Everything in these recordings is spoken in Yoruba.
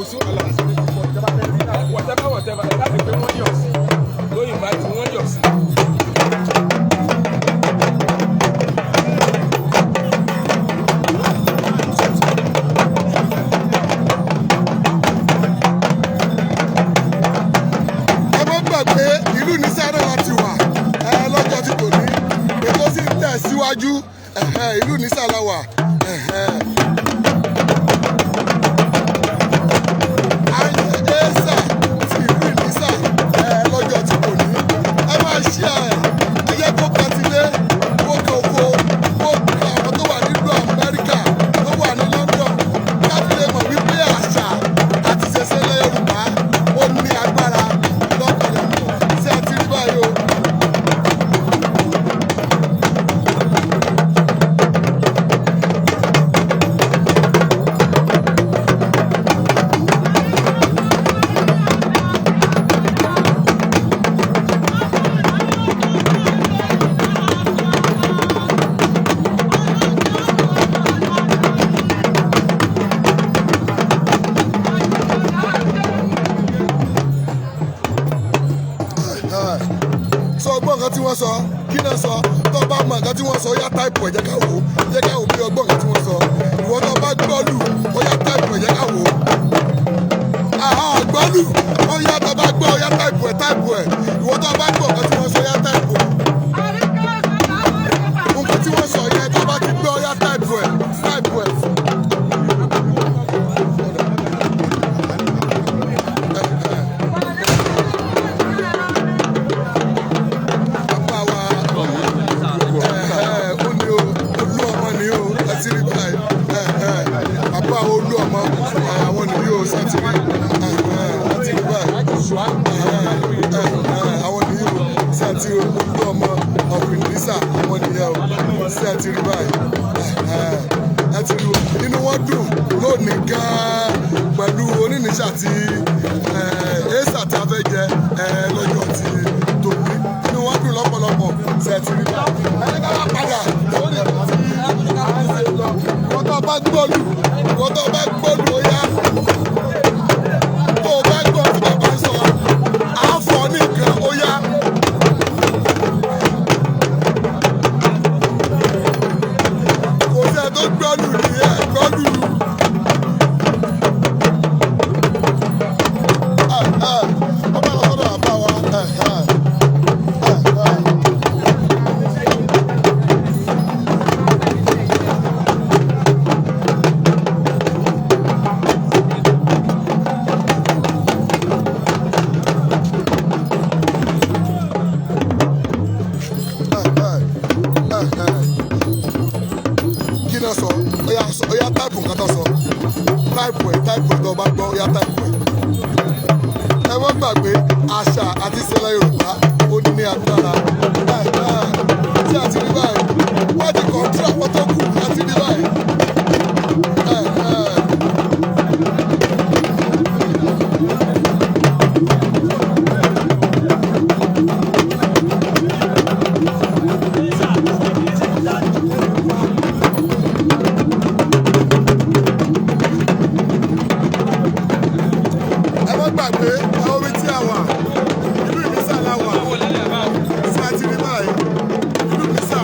Sí wàhálà, whatever, whatever, ẹ láti pé wọ́n yọ̀ sí lóyìn bá ti wọ́n yọ̀ sí. Ẹ má gbàgbé, ìlú Ìnísà náà láti wà ẹ lọ́jọ́ tí kò ní ètò sì ń tẹ̀síwájú. Ẹ̀hẹ́, ìlú Ìnísà la wà. Ẹ̀hẹ́. Ayé Ẹ́sà ti ìlú Ìnísà ẹ lọ́jọ́ tí kò ní. Ẹ máa ṣí ẹ, ẹ jẹ́ kó kan ti lé, kó kan oko, kó kan àwọn tó wà nílùú Amẹ́ríkà, tó wà ní London, láti lè mọ̀ wípé àṣà àti ìṣẹ̀ṣe ilẹ̀ Yorùbá, ó ní agbára lọ́pọ̀lọpọ̀. Ṣé ẹ ti rí báyìí o? Sọ gbọ́ nǹkan tí wọ́n sọ. Kí náà sọ? Tó bá mọ nǹkan tí wọ́n sọ, ó yá, type ẹ̀, jẹ́ ká wò ó, jẹ́ ká wò bí ọgbọ́n nǹkan tí wọ́n sọ. Ìwọ tó bá gbọ́ lù, ó yá, type ẹ̀, jẹ́ ká wò ó. Àhán gbọ́lù, ó yá, tó bá gbọ́, ó yá, type ẹ̀, type ẹ̀. Ìwọ tó bá gbọ́ nǹkan tí wọ́n sọ, ó yá, type ẹ̀. Nǹkan tí wọ́n sọ yẹn, tó bá ti gbọ́, ó yá, type ẹ̀, type ẹ̀. Bàbá wa, ẹ̀hẹ́, ó ní o, Olú Ọmọ ni o. Ẹ ti rí báyìí. Ẹ̀hẹ́, bàbá Olú Ọmọ, àwọn nìyí o. Ṣe ti rí? Ẹ̀hẹ́, ẹ ti rí báyìí. Ẹ̀hẹ́, ẹ̀hẹ́, àwọn nìyí o. Ṣe ti rí Olú Ọmọ of Ìnísà? Àwọn nìyẹn o. Ṣe ti rí báyìí? Ẹ̀hẹ́, ẹ ti rí o. Inú wọn dùn lónìí gan-an pẹ̀lú onínísà tí ẹ̀ẹ́sà tí a fẹ́ jẹ lọ́jọ́ ti tòní. Inú wọn dùn lọ́pọ̀lọpọ̀. Ṣe ti rí báyìí? Ẹni ká wá padà lórí ètò tí a ń ṣe lọ. Ìwọ́n tó bá gbọ́lù, ìwọ́n tó bá gbọ́lù, ó yá, tó o bá gbọ́ tí bàbá ń sọ, à ń fọ́ ní nǹkan, ó yá. Kò sí ẹ tó gbọ́lù ní ẹ gbọ́lù. Ọba lọ sọ́dọ̀ bàbá wa. Ẹ, ẹ, ẹ. Kí náà sọ? Ó yá, ó yá, type nǹkan tó sọ. Type ẹ̀, type ẹ̀. Tó bá gbọ́, ó yá, type ẹ̀. Ẹ wọ́n gbàgbé, àṣà àti ìṣẹ̀lẹ̀ Yorùbá, ó ní agbára. Tí a ti rí báyìí, wọ́n ti control àwọn tó kù láti rí báyìí. Ẹ, ẹ. Ẹ má gbàgbé àwọn omi tí a wà, ìlú Ìnísà la wà. Tí a ti rí báyìí? Ìlú Ìnísà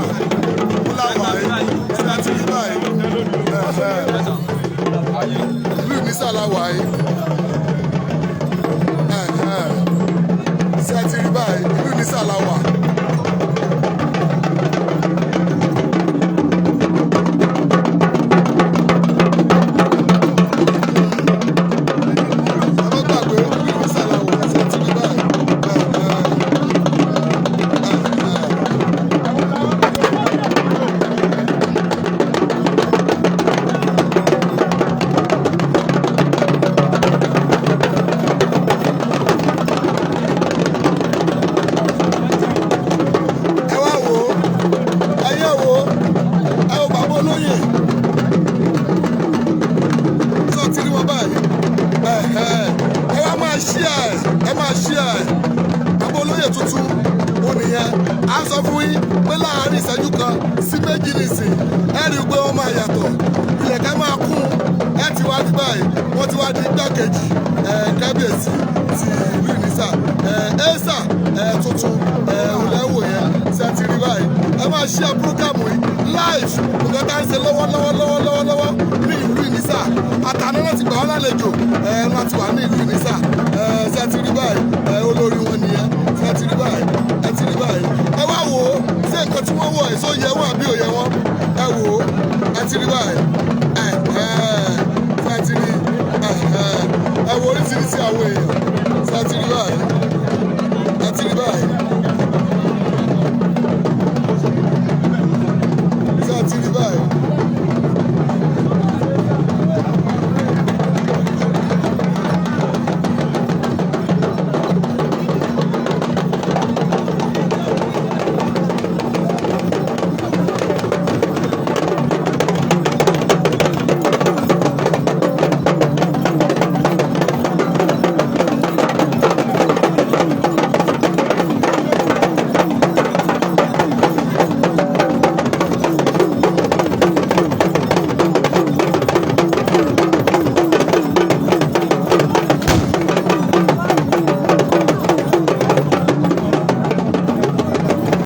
la wà yìí. Tí a ti rí báyìí? Ẹ̀hẹ́. Ìlú Ìnísà la wà yìí. Ẹ̀hẹ́. Tí a ti rí báyìí? Ìlú Ìnísà la wà. Ẹ má gbàgbé, ìlú Ìnísà la wà. Tí a ti rí báyìí? Ẹ̀hẹ́. Ẹ̀hẹ́. Ẹ wá wò ó, ẹ yẹ wò ó, ẹ wò bàbá olóyè tó ti rí wọn báyìí. Ẹ̀hẹ́. Ẹ wá máa share ẹ, ẹ máa share ẹ. Bàbá olóyè tuntun ó nìyẹn. À ń sọ fún yín pé láàárín ìṣẹ́jú 1 sí 2 nìsín, ẹ rí i pé wọ́n máa yàtọ̀, ilẹ̀kẹ̀ máa kún. Ẹ ti wá di báyìí, wọ́n ti wá di igbákejì. Kábíyèsí ti ìlú Ìnísà, ẹ ẹ́sà ẹ tuntun ẹ òlẹ́wò yẹn ṣe ti rí báyìí. Ẹ máa ṣe program yìí live, nǹkan tá ń ṣe lọ́wọ́lọ́wọ́ lọ́wọ́lọ́wọ́ ní ìlú Ìnísà. Àtàná láti gbà wọ́n lálejò, ẹ láti wà ní ìlú Ìnísà.